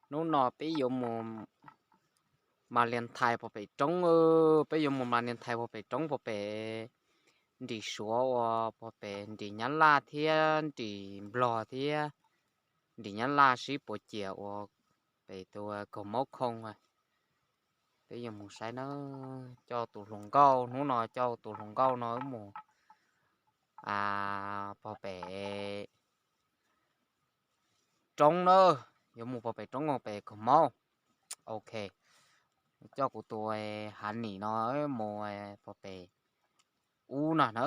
Hnub no peb yuav mus mas lias thais puag pem roob, peb yuav mus mas lias thais puag pem roob puag pem nrim Suav uas puag pem nrim Nyab Laj thiab nrim Nplog thiab nrim Nyab Laj sib puas ciam uas pem tus kaug mob khoo. Peb yuav mus saib na, coj tus hluas nkauj, hnub no coj tus hluas nkauj no wb mus puag pem roob na, yuav mus puag pem roob mus pem kaug mob. Ok, coj kuv tus Hav Nim no mus puag pem ub no na,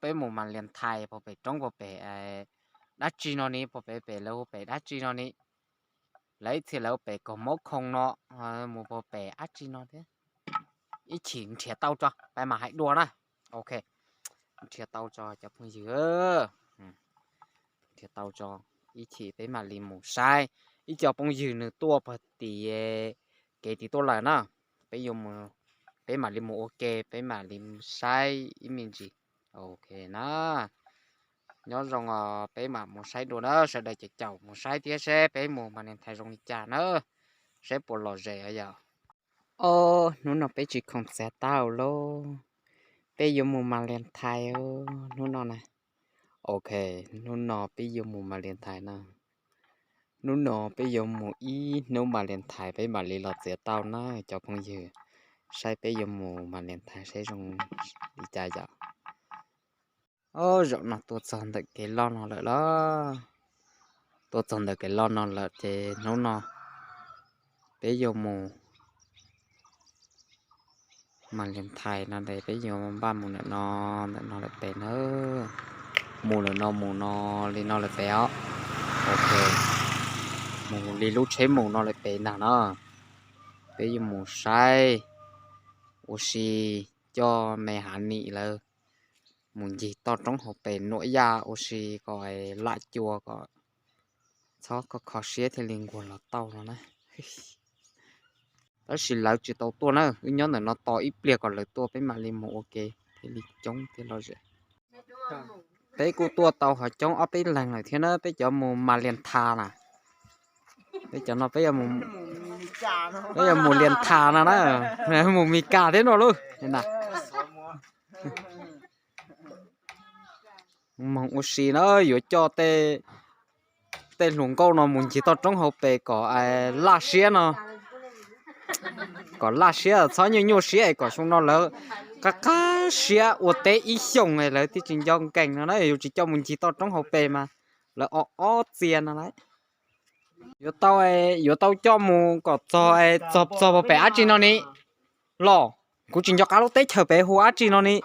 peb mus mas lias thais puag pem roob puag pem dab tsi no ni, puag pem pem lawv hu pem dab tsi no ni. Lawv ib txhia lawv hu pem kaug mob khoo no, mus puag pem dab tsi no thiab. Ib chim nrhiav tau tso peb mam hais dua na. Ok, nrhiav tau tso cov phooj ywg, nrhiav tau tso, ib chim peb mam li mus saib. Ib co phooj ywg nws tuaj puag tim kev tim tuaj lawm na, peb yuav mus, peb mam li mus ua ke, peb mam li saib ib me ntsis. Ok na, nyob zoo os, peb mam mus saib dua na, sawv daws caum caum mus saib thiab seb peb mus mas lias thais zoo li cas na, saib puas lom zem os yom. Os, hnub no peb tsis khoom txiav taub hau lauj, peb yuav mus mas lias thais hnub no na. Ok, hnub no peb yuav mus mas lias thais na. Hnub no peb yuav mus ib hnub mas lias thais peb mam li los txiav taub hau na cov phooj ywg, saib peb yuav mus mas lias thais saib zoo li cas yom. Os, zaum no tuaj txog ntawm kev loj no lawm los, tuaj txog ntawm kev loj no lawm ces hnub no peb yuav mus mas lias thais no ces peb yuav npaj mus ntawm no, ntawm no lawm pem na. Mus lawm no, mus no, li no lawm pem os. Ok, mus li lub tsheb mus no lawm pem ntag na. Peb yuav mus saib ua si, coj me Hav Nim lawv mus ncig toj roob hauv pes nuam yaj ua si kom lam cua kom txhob kho kho siab thiaj li nquag los tau no na. Tab sis lawv tsis tau tuaj na, wb nyob ntawm no tos ib pliag kom lawv tuaj peb mam li mus ua ke thiaj li coob thiab lom zem. Peb kuj tuaj tau hov coob ob peb leeg lawm thiab na, peb cov mus mas lias thas na. Peb cov no peb yuav mus lias thas no na, mus Mes Kas thiab no lauj. Moog ua si na, yuav coj tej hluas nkauj no mus ncig toj roob hauv pes kom laj siab no, kom laj siab txhob nyuaj nyuaj siab es kom xyoo no lawv qab qab siab ua teb ib xyoos lawv thiaj tsis nco nkees no na, yuav tsis coj mus ncig toj roob hauv pes mas lawv o ob txia no lauj. Yuav tau, yuav tau coj mus kom txog, txog, txog puag pem dab tsi no ni los, kuv tsis nco qab lub teb chaws pem hu dab tsi no ni.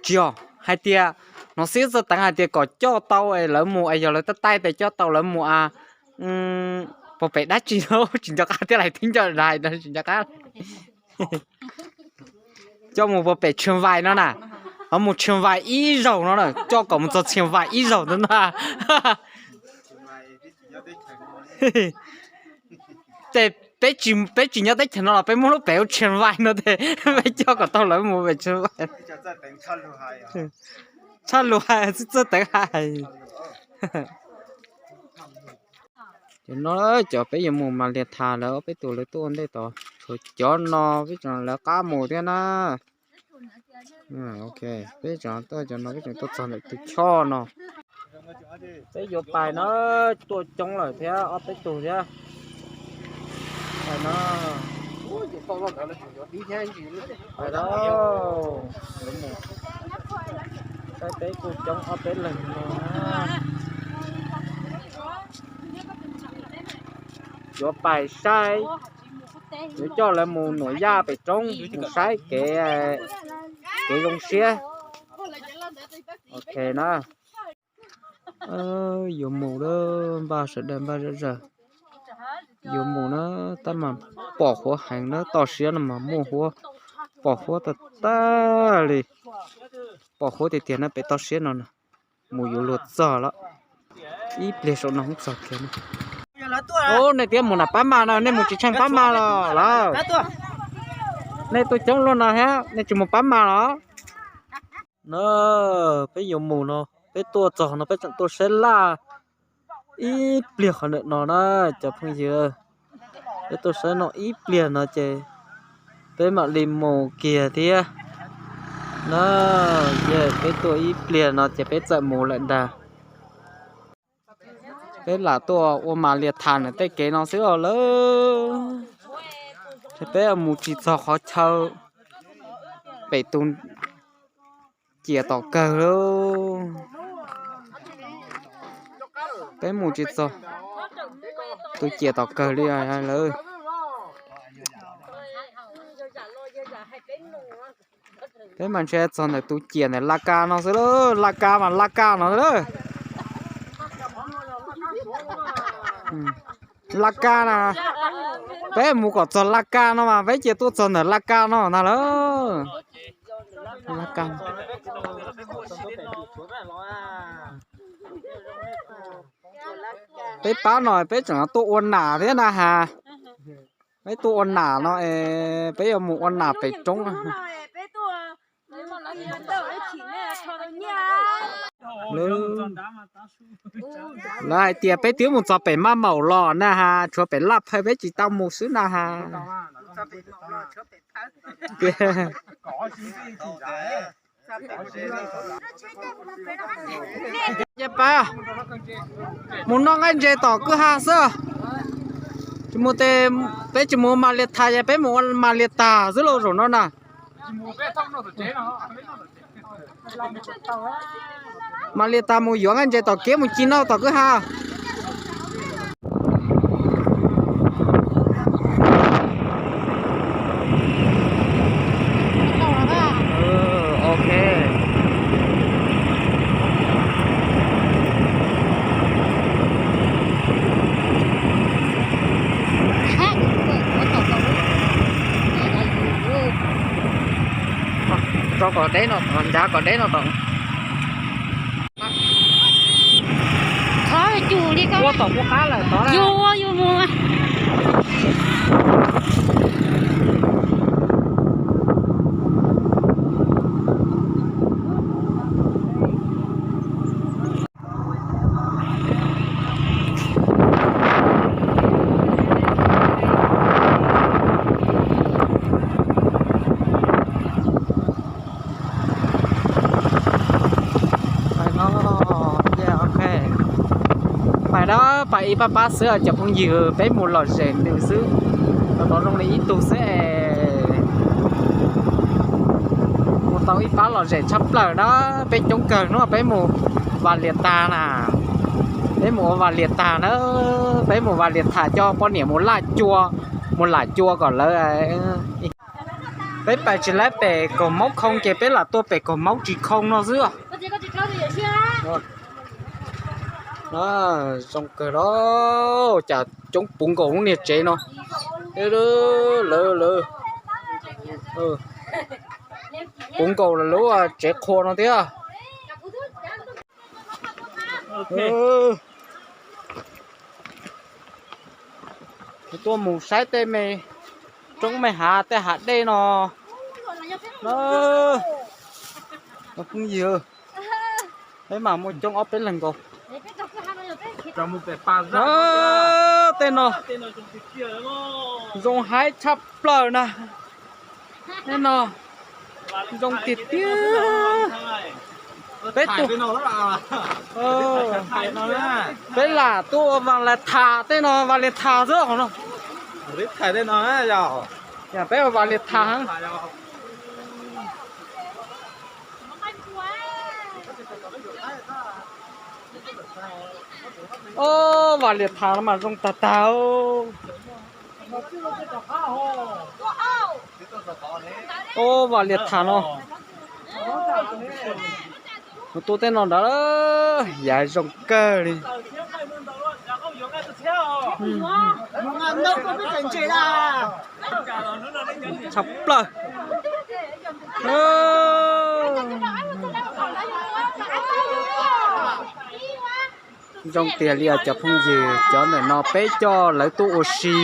Tsis yog, hais tias hnov xib txawj teev hais tias kom coj tau lawv mus es yog lawv tab taij pes coj tau lawv mus a, puag pem dab tsi no tsis nco qab thiab, lais tib nco dais no tsis nco qab. Coj mus puag pem Tsheej Vais no na, ho mus Tsheej Vais ib zaug no na, coj kom mus txog Tsheej Vais ib zaug ntawd na. Ces peb tsis, peb tsis nyob teb chaws no los peb muab lub pem hu Tsheej Vais no ces peb coj kom tau lawv mus pem Tsheej Vais. Tshaj lus hais, xib txawj teev hais. Cov no cov peb yuav mus mas lias thas lawv ob peb tus lawv tuaj ua ntej tod, tshuav cov no peb tseem lawv qab mus thiab na. Ok, peb tseem tuaj cov no peb tseem tuaj txog ntawm tus choj no. Peb yuav pais na, tuaj coob lawm thiab ob peb tug thiab. Pais no, pais na, saib peb kuj coob ob peb leeg no. Yuav pais saib, yuav coj lawv mus nuam yaj pem roob mus saib kev, kev zoo siab. Ok na. Yuav mus lawm, npaj sawv daws npaj zom zaws. Yuav mus na, tab mas pom huab heev na, toj siab no mas muaj huab, pom huab tag tag li. Pom huab tiag tiag na, pem toj siab no na. Mus yuav luag txog lawm, ib pliag saum no hub txog kiag na. Ub, nej twb mus nram Pab Mas no, nej mus tsis tsheej Pab Mas los lawm? Nej tuaj coob luaj no thiab nej tsis mus Pab Mas los? No, peb yuav mus no, peb tuaj txog no peb tseem tuaj saib laj ib pliag qhov ntawm no na cov phooj ywg. Peb tuaj saib no ib pliag no ces peb mam li mus kiag thiab. No, peb tuaj ib pliag no ces peb txawm mus lawm ntag. Peb lam tuaj ua Mas Lias Thas ntawm tej kev no xwb os lawm. Ces peb mus tsis txog qhov chaw pem tus ciam tom kawg lauj. Peb mus tsis txog tus ciam tom kawg li lawm. Peb mas ntshe txog ntawm tus ciam ntawm Laj Kab no xwb lauj, Laj Kab mas Laj Kab no xwb lauj. Laj Kab na, peb mus kom txog Laj Kab no mas peb cia tuaj txog ntawm Laj Kab no ntag lauj. Laj Kab. Peb pab no peb tseem tuaj ua nam thiab na has. Peb tuaj ua nam no es peb yuav mus ua nam pem roob. Lawv hais tias peb twb mus txog pem Mab Maum los na has, tshuav pem Laj Phawj peb tsis tau mus xwb na has. Ces pab mus noj nqaij ntses tom kwj ha xwb. Tsis mus, peb tsis mus Mas Lias Thas, ces peb mus ua Mas Lias Tag xwb lauj zaum no na. Mas Lias Tag mus yuav nqaij ntses tom kev mus ci noj tom kwj ha. Ok. Tso kom deb no, ncav kom deb no tom. Thov cus li ko. Ua tom kuv qab lawm tod. Yus ua yus mus. Pais na, pais ib pab pab xwb cov phooj ywg, peb mus lom zem nws xwb. Los no zoo li ib tug xwb es mus tau ib pab lom zem tshaj plaws na. Peb coob kawg hnub peb mus Vas Lias Tag na. Peb mus ua Vas Lias Tag na. Peb mus Vas Lias Tag coj poj niam mus laj cua, mus lam cua kom lawv. Peb pais tsis laib pem Kaus Maub Khoo ces peb lam tuaj pem Kaus Maub Tsis Khoo no xwb. Zoo kawg los cas coob puv nkaus lub niag tsev no. Lawv, lawv puv nkaus lawv lub tsev qhua no thiab. Tuaj mus saib tej me roob me hav tej hav dej no. Phooj ywg, peb mas muaj coob ob peb leeg nkaus. Tej no zoo haib tshaj plaws na. Tej no zoo tiag tiag. Peb tuaj, peb lam tuaj ua Vas Lias Thas tej no, Vas Lias Thas xwb qhov no. Peb ua Vas Lias Thas. Ob, Vas Lias Thas no mas zoo tag tag. Ob, Vas Lias Thas no, mus tuaj tej no ntawd yav zoo kawg li. Tshaj plaws. Zoo tiag li os cov phooj ywg, cov ntawm no peb coj lawv tuaj ua si,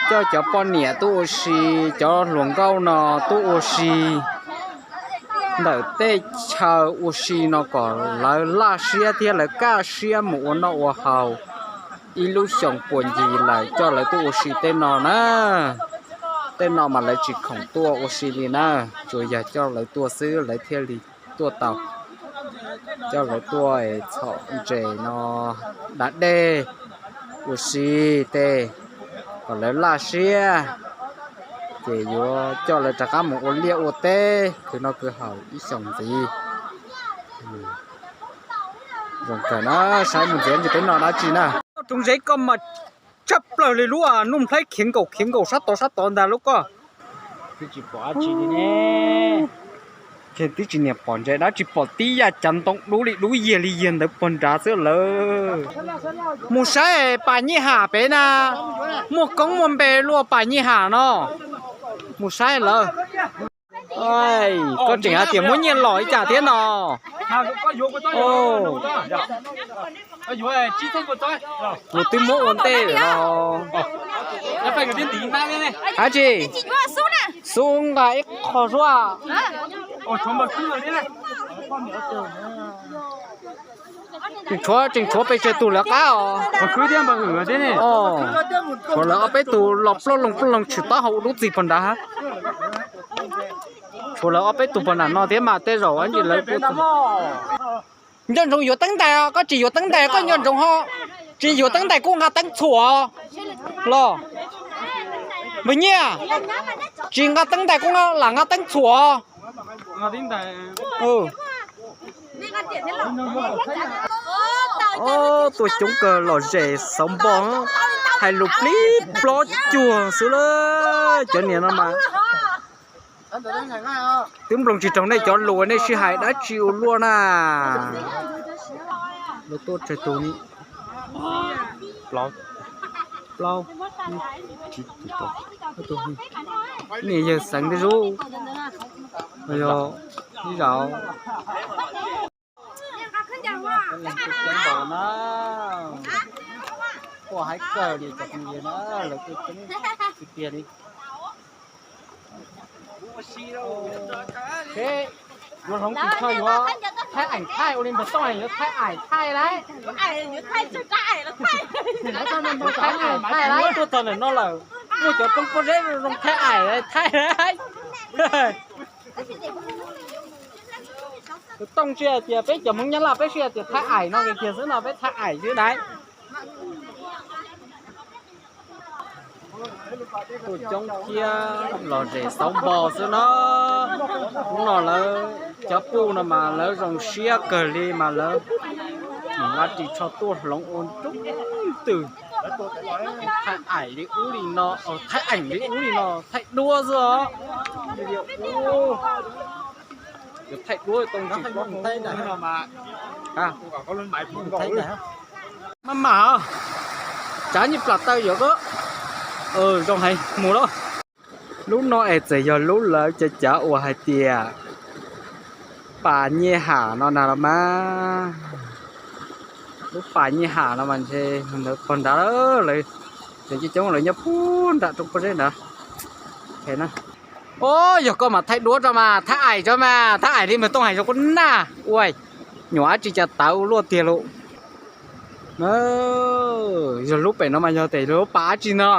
coj cov poj niam tuaj ua si, cov hluas nkauj no tuaj ua si. ntawm tej chaw ua si no kom lawv laj siab thiab lawv kaj siab mus ua noj ua haus. Ib lub xyoos puas ncig lawm coj lawv tuaj ua si tej no na. Tej no mas lawv tsis khoom tuaj ua si li na, tsuas yog coj lawv tuaj xwb lawv thiaj li tuaj tau. Coj lawv tuaj txhom ntses no, da dej, ua si tej, kom lawv laj siab, ces yuav coj lawv rov qab mus ua liaj ua teb khwv noj khwv haus ib xyoos ntxiv. Zoo kawg na, saib mus ntxiv ntsis peb noj dab tsi na. Tsoom zeb koj mas tshaj plaws li lub, nuj nplhaib khiav nkaum khiav nkaum sab tod sab tod ntag lub koj. Twb tsis pom dab tsi li ne. Ces twb tsis niam pom ntses dab tsi, pom tib yam cav ntoo dub li dub yiag li yiag ntawd puag nrad xwb lawm. Mus saib Pas Nyij Ham pem na, muaj koob muaj npe luaj Pas Nyij Ham no. Mus saib lawm. Koj tseem hais tias muab nyiaj los ib cas thiab no. Luag twb muab ua ntej lawm los. Dab tsi? Xub nqa ib qho suab. Tseem tshuav, tseem tshuav pes tsawg tus lawv qab os. Tshuav lawv ob peb tus los plooj loog plooj loog tshwm taub hau ua dub txig puag nrad. Tshuav lawv ob peb tus puag nram no thiab mas tej zaum ntsis lawv. Nco ntsoov yuav teeb ntais, koj tsis yuav teeb ntais koj nco ntsoov ho. Tsis yuav teeb ntais kuj nqa teeb txhuam los. Npawg Nyiaj, tsis nqa teeb ntais kuj lam nqa teeb txhuam. Tuaj coob kawg lom zem xauv npo, hais lus plib plob cuag xwb lawm cov niam no mas. Twb nploog tsis raug nej cov lus, nej sib hais dab tsi ua luaj na. Lawv tuaj tsawg tus ni? Plaub, plaub, niam yawg xeev tej zub. Yog ib zaug. Ua haib kawg li cov phooj ywg na, lawv tuaj coob tiag tiag li. Yuav hloov tsis txog yuav thaij aim thaij ua li npawg Tooj hais yuav thaij aim thaij lauj. Thaij aim thaij lauj, tuaj txog ntawm no lawm, muaj cov roob pob zeb zoo thaij aim thaij lauj. Tooj sij hais tias peb cov Hmoob Nyab Laj peb sij hais tias thaij aim no kiag xwb no, peb thaij aim xwb lauj. Tuaj coob thiab lom zem xauv npo xwb no. Hnub no lawv cov puj no mas lawv zoo siab kawg li mas lawv mus nqa ris tsho tuaj hloov ua nruj twg. Thaij aim li ub li no, thaij aim li ub li no, thaij duab xwb os. Thaij duab tau tsis maj mam, tsav nyiaj plam taw yuav ko. Zoo heev mus lauj. Lub no es txawm yog lub lawv cov cav uas hais tias Pas Nyij Ham no na los mas. Lub Pas Nyij Ham no mas ntshe ntawd pog nrad lawm, coob coob lawv nyob puag nram roob pob zeb ntawd. Os, yog koj mas thaij duab tso mas, thaij aim tso mas, thaij aim li npawg Tooj hais zoo koj na. Ua nyuam dab tsi cas tawv ua luaj tiag lauj. Yog lub pem no mas yog tes lub pas dab tsi no?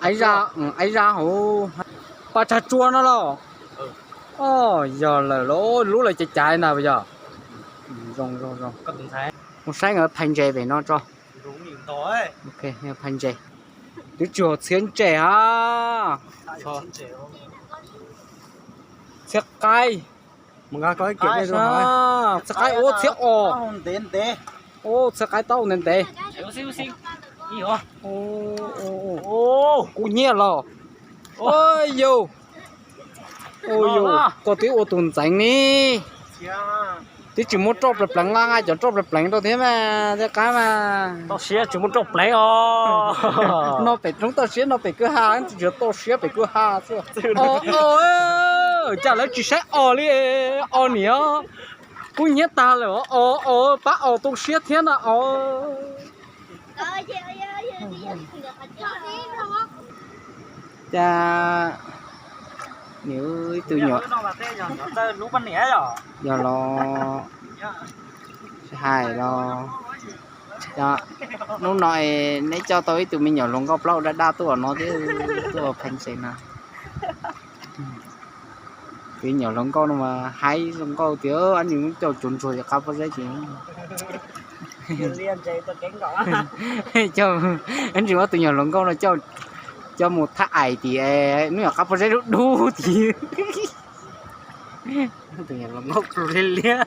Aib zaj, aib zaj hauv pas tsag tsua no los? Os, yog lawm lauj, lub lawv cav cav ntag yog. Zoo zoo zoo. Mus saib nkawd phais ntses pem no tso. Phais ntses. Twb tsis haus txhiab ntses ha. Txhiab qaib. Txhiab qaib ua txhiab os. Txhiab qaib taub ntev ntev. Kub hnyiab los. Yus, yus, koj twb ua tus ntxeev ni. Twb tsis muab roj pleev pleev nqa nqa cov roj pleev pleev rau thiab mas thiaj qab mas. Tsis muab roj pleev os. No pem roob toj siab no pem kwj ha, tsis tau toj siab pem kwj ha xwb. Os, cas lawv tsis saib os li, os niam. Kub hnyiab tag lawm os, os pab os tu siab thiab na os. Cas Nws ib tug nyuam, yog los hais los, hnub no es neb coj tau ib tug me nyuam hluas nkauj plaub daj daj tuaj no thiab, tuaj pheej xeem na. Tus nyuam hluas nkauj no mas haib zoo nkauj tias, ab, nws muab coj tsuag ntsuag cov qab pob zeb ces, ab, ntshe muab tus nyuam hluas nkauj no coj mus thab ais tim, nws cov qab pob zeb dub dub tim. Tus nyuam hluas nkauj plhu liab liab,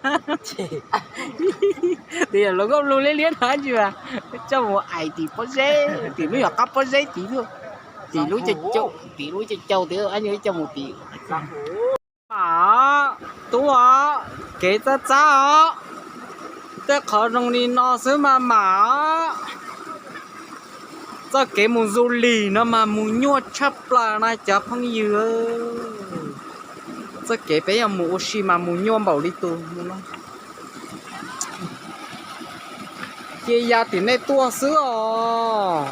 tus nyuam hluas nkauj plhu liab liab no tsis mas coj mus ais tim pob zeb, tim lub nyuam qab pob zeb tim, tim lub, tim lub cau cau tias, ab, nws coj mus tim. Mas tub os, kev txab txab os, tej qhov zoo li no xwb mas mam os. Txoj kev mus du lịch no mas mus nyuaj tshaj plaws na cov phooj ywg. Txoj kev peb yuav mus ua si mas mus nyuaj npaum li tus no. Cia ya tim nej tuaj xwb os.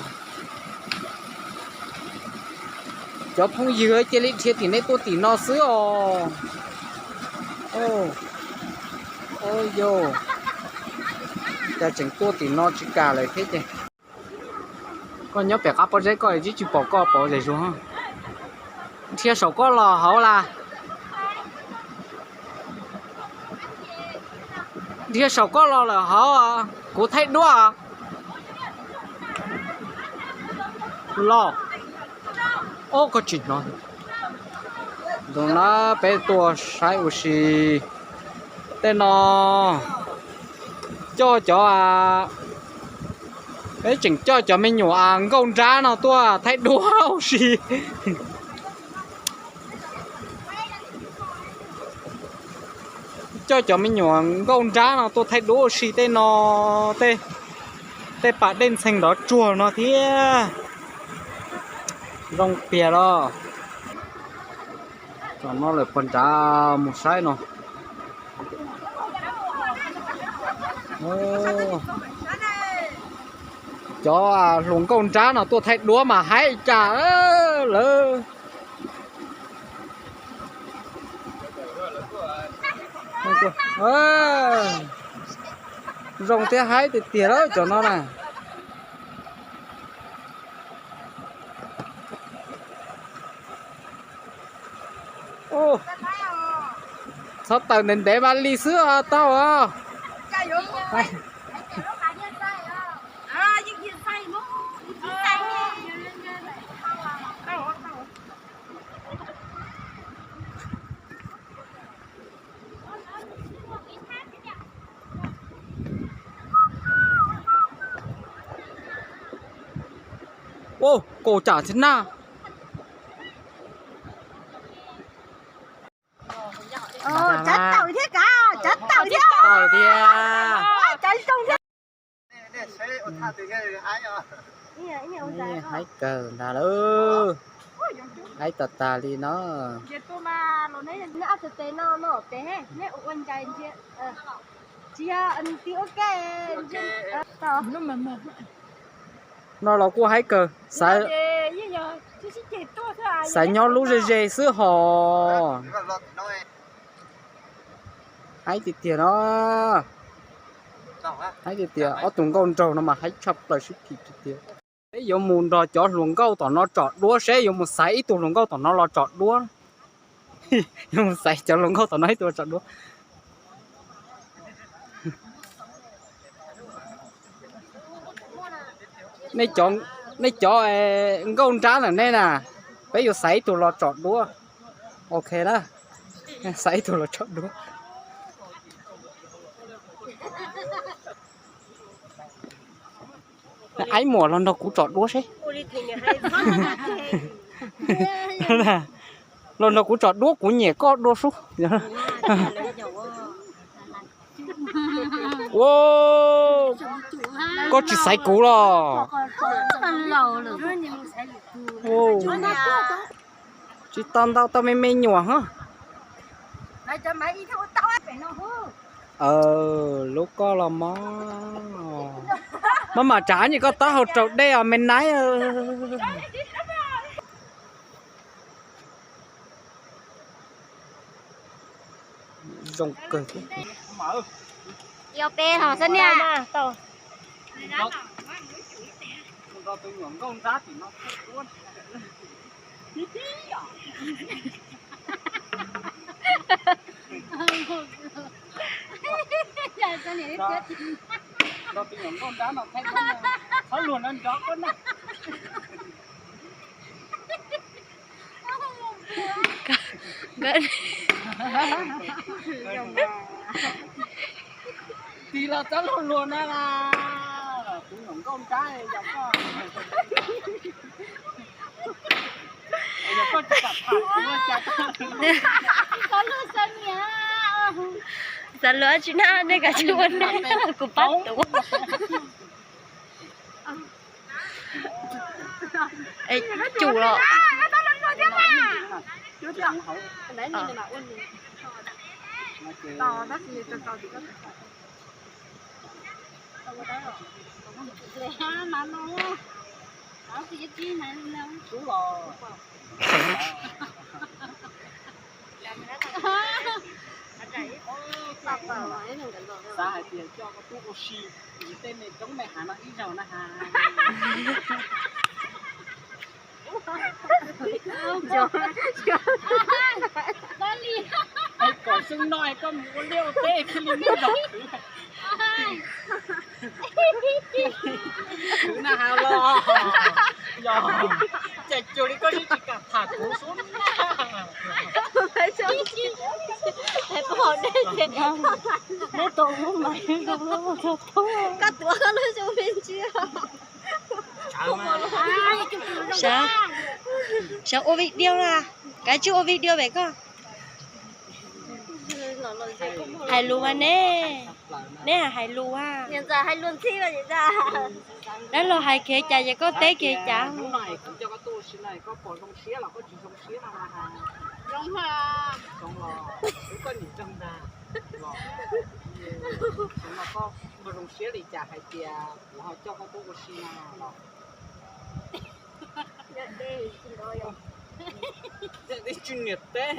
Cov phooj ywg cia li dhia tim nej tuaj tim no xwb os. Yog, cas tseem tuaj tim no tsis kam lawm thiab ces. Koj nyob pem qab pob zeb koj tsis, tsis pom koj pom zem zuag. Dhia saum koj los hauv las. Dhia saum koj los lawm hauv, kuv thaij duab. Los, ob, koj tsis hnov. Tus no peb tuaj saib ua si. Tej no coj cov, peb tseem coj cov me nyuam nkauj nrab no tuaj thaij duab ua si. Coj cov me nyuam nkauj nrab no tuaj thaij duab ua si tej no, tej, tej pas dej ntxhee nrov tsuag no thiab. Zoo tiag los. Tom no lawm puag nrad mus saib no. Cov hluas nkauj nrab no tuaj thaij duab mas haib cas lawm. Zoo thiab haib tiag tiag lawm cov no na. Txhob tawm ntev ntev mas li xwb os, tau os. Ua, kaus cam txiv naj. Tawm thiab, tawm thiab. Haib kawg ntag lauj. Haib tas tas li no. No los kuj haib kawg, xav nyob lub ze ze xwb hos. Haib tiag tiag no. Haib tiag tiag, ob tug nkauj nraug no mas haib tshaj plaws sib phim tiag tiag. Peb yuav mus nrog cov hluas nkauj tom no tsom duab seb, yuav mus xaiv ib tug hluas nkauj tom no los tsom duab. Yuav mus xaiv cov hluas nkauj tom no ib tug los tsom duab. Nej cov nkauj nrab ntawm nej na, peb yuav xaiv ib tug los tsom duab. Ok na, xaiv ib tug los tsom duab. Aib muam los nrog kuv tsom duab seb. Los nrog kuv tsom duab, kuv nyiam koj dua sub. Ua, koj tsis xaiv kuv los? Tsis tau ntau tau me me nyuam hos. Lub koj los mog. Maj mam tsa nyem koj taub hau raus dej os me naib. Zoo kawg thiab. Ib ob peb ho xwb niam. Tig los txhob luag luag na las, tus nyuam nkauj nrab yog koj. Yog koj tsis kam tham kuv ua cas. Xav luag tsis na, nej kav tsij ua nej, kuv pab tuav. Cum los. Xav hais tias coj koj tub ua si, tej me roob me hav no ib zaug na has. Es kom xwb no koj mus ua liaj ua teb thiaj li muaj zog khwv. Khwv na has los. Yog, cas cuag li koj tsis kam tham kuv xwb na. Koj tuav lub zoo me ntsis. Sawv, sawv ua video na, kav tsij ua video pem koj. Hais lus mas ne, neb hais lus a. Dab laug hais kev cas ces koj teb kev cas. Koj zoo siab li cas hais tias kuv ho coj koj tuaj ua si no los? Tsis niam teb.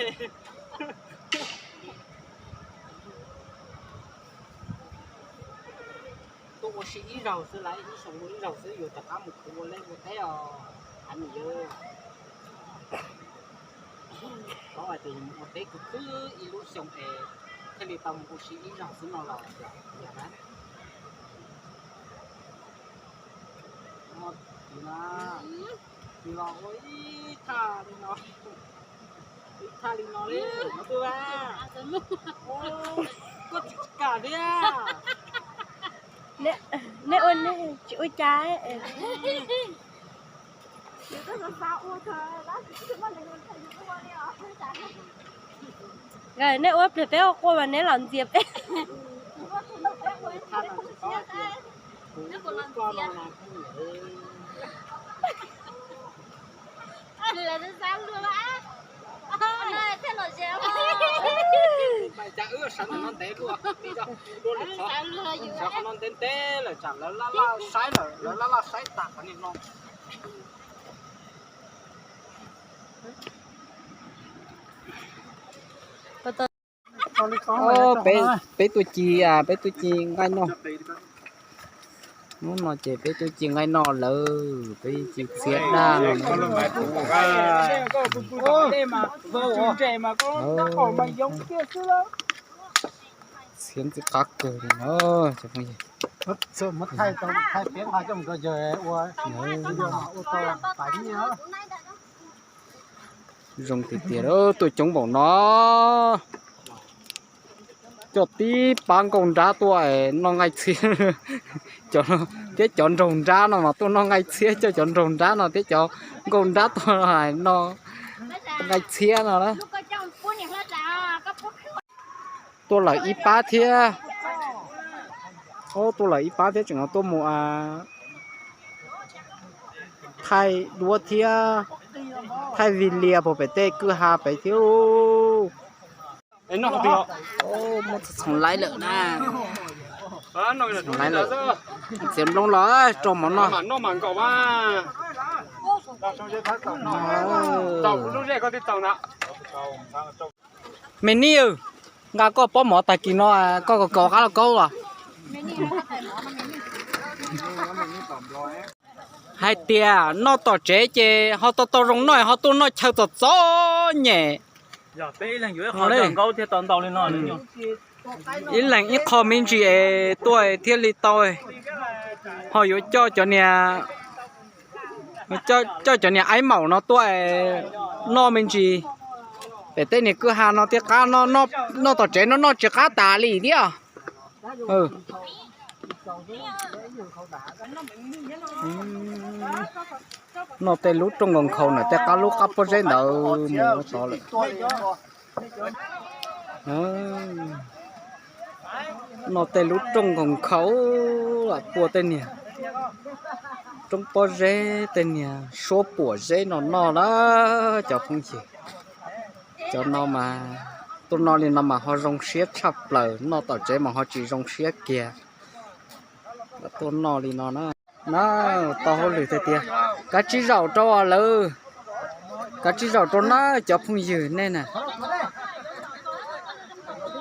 Tuaj ua si ib zaug xwb, lawv ib xyoos ua ib zaug xwb, yuav rov qab mus khwv ua liaj ua teb os, a nws yawg. Paub hais tias yus mus ua teb khwv khwv ib lub xyoo es thiaj li tau mus ua si ib zaug xwb no los yog na. Tus los ua ib thaj li no, ib thaj li no li no tuaj. Koj tsis kam thiab. Nej ua nej tsis ua cas. Nej ua pliag peb ua quaj mas neb los ntxias peb. Sawv qhov no ntev ntev lawm tsam lawv laj laj saib lawm, lawv laj laj saib tas qhov niag no. Peb tuaj ci, peb tuaj ci nqaij noj. Hnub no ces peb tuaj ci nqaij noj lawm, peb ci txiav daj no. Txiav ntxim qab kawg li na cov phooj ywg. Zoo tiag tiag, tuaj coob npaum no. Coj tib pab nkauj nrab tuaj noj nqaij txhiab. Thiab cov nraug nrab no mas tuaj noj nqaij txhiab, coj cov nraug nrab no thiab cov nkauj nrab tuaj noj nqaij txhiab no na. Tuaj lawm ib pab thiab. Tuaj lawm ib pab thiab, tseem tuaj mus thaij duab thiab thaij video puag pem tej kwj ha pem thiab. Muaj txhua txhua laib lawm na. Txhua laib lawm. Txiav nplooj los rau mov noj. Me niam, Nqa koj pob mov tag kis no, koj kaus qab lauj kaub los. Hais tias noj tom tsev ces ho tau tau zoo noj, ho tuaj noj chaw txom txom nyem. Ib leeg ib qho me ntsis es tuaj thiaj li tau. Ho yuav coj cov niag, coj cov niag aib maum no tuaj noj me ntsis. Pem tej niag kwj ha no thiaj qab, noj tom tsev no noj tsis qab tas li thiab. Noj tej lub rooj nkaus nkhaus na, tej qab lub qab pob zeb ntawd mus tod lawm. Noj tej lub rooj nkaus nkhaus, lam tua tej niag roob pob zeb, tej niag suab puam zeb no noj na cov phooj ywg. Cov no mas, tuaj noj li no mas ho zoo siab tshaj plaws, noj tom tsev mas ho tsis zoo siab kiag. Tuaj noj li no na. Na, tau hauj lwm tiag tiag. Kav tsij zaum rau lawv, kav tsij zaum rau na cov phooj ywg nej na.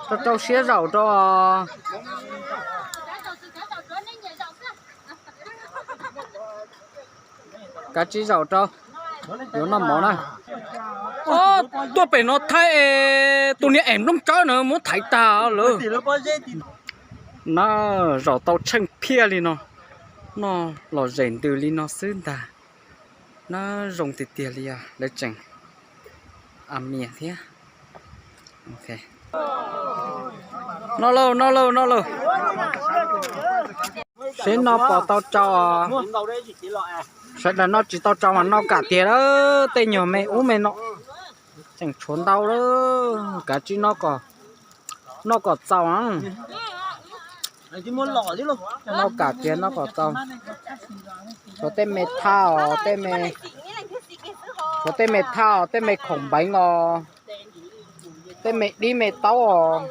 Rau rau siab zaum rau. Kav tsij zaum rau, yuav noj mov na. Tuaj pem no thaij es tus niag ev nplooj tsawb na muab thaiv tag lawm. Na, zaum tau tsheej phiaj li no, noj lom zem ntws li no xwb ntag. Na, zoo tiag tiag li os, lawv tseem a mias thiab. Noj lauj, noj lauj, noj lauj. Seb noj puas tau tsau. Sawv daws noj tsis tau tsau mas noj kam tiag lawm, tej nyuag me ub me no tseem tshuav ntau lawm. Kav tsij noj kom, noj kom txaus. Noj kam tiag, noj kom txaus. Tshuav tej me thaj os, tej me, tshuav tej me thaj os, tej me khoom npeev os, tej me dib me taub os.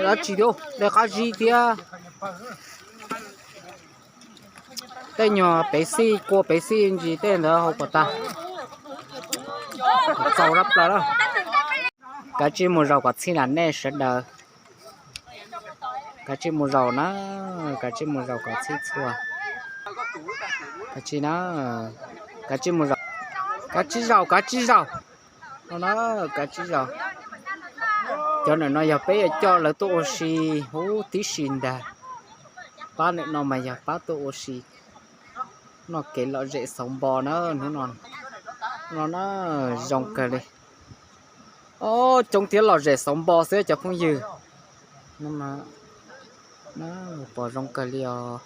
Dab tsi thiab, dej qab zib thiab. Tej nyuag pev xij, kua pev xij ntsis tej ntawd hau kom tag. Txaus rab plaws lawm. Kav tsij mus zaum kom txhij na nej sawv daws. Kav tsij mus zaum na, kav tsij mus zaum kom txhij txhua. Kav tsij na, kav tsij mus zaum, kav tsij zaum, kav tsij zaum. No na, kav tsij zaum. Cov ntawm no yog peb yuav coj lawv tuaj ua si huv tib si ntag. Pab ntawm no mas yog pab tuaj ua si noj kev lom zem xauv npo na hnub no. No na, zoo kawg li. Coob thiab lom zem xauv npo xwb cov phooj ywg. Pom zoo kawg li os.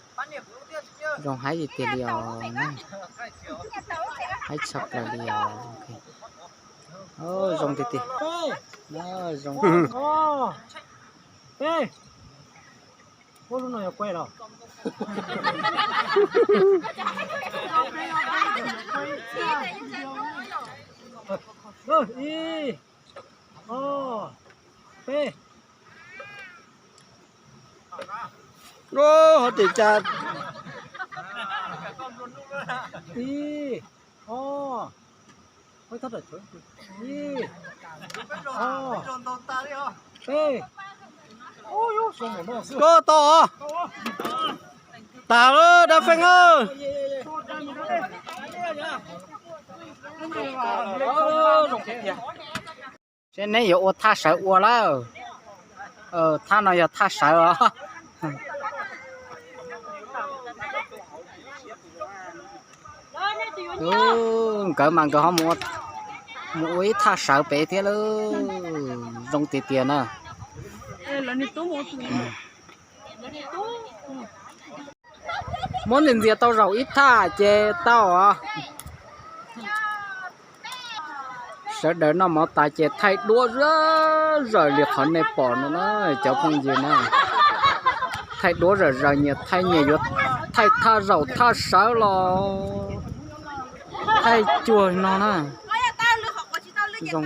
Zoo haib tiag tiag li os. Haib tshaj plaws li os. Zoo tiag tiag. Zoo. Ib, ob, peb. Hov tias cas. Ib, ob, ib, ob, peb. Koj tau os. Tag lawm dab feej. Seb neb yuav ua thaj sawv ua lawm. Thaj no yog thaj sawv os. Nkawd mas nkawd ho mus ua ib thaj sawv pem thiab lauj. Zoo tiag tiag na. Muab ntxias ntxias tau zaum ib thaj ces tau os. Sawv daws noj mov tas ces thaij duab zom zaws li qhov nej pom no na cov phooj ywg na. Thaij duab zom zaws, nyias thaij nyias yuav thaij thaj zaum thaj sawv los thaij cuag no na. Zoo,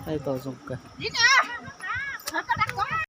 thaij tau zoo kawg.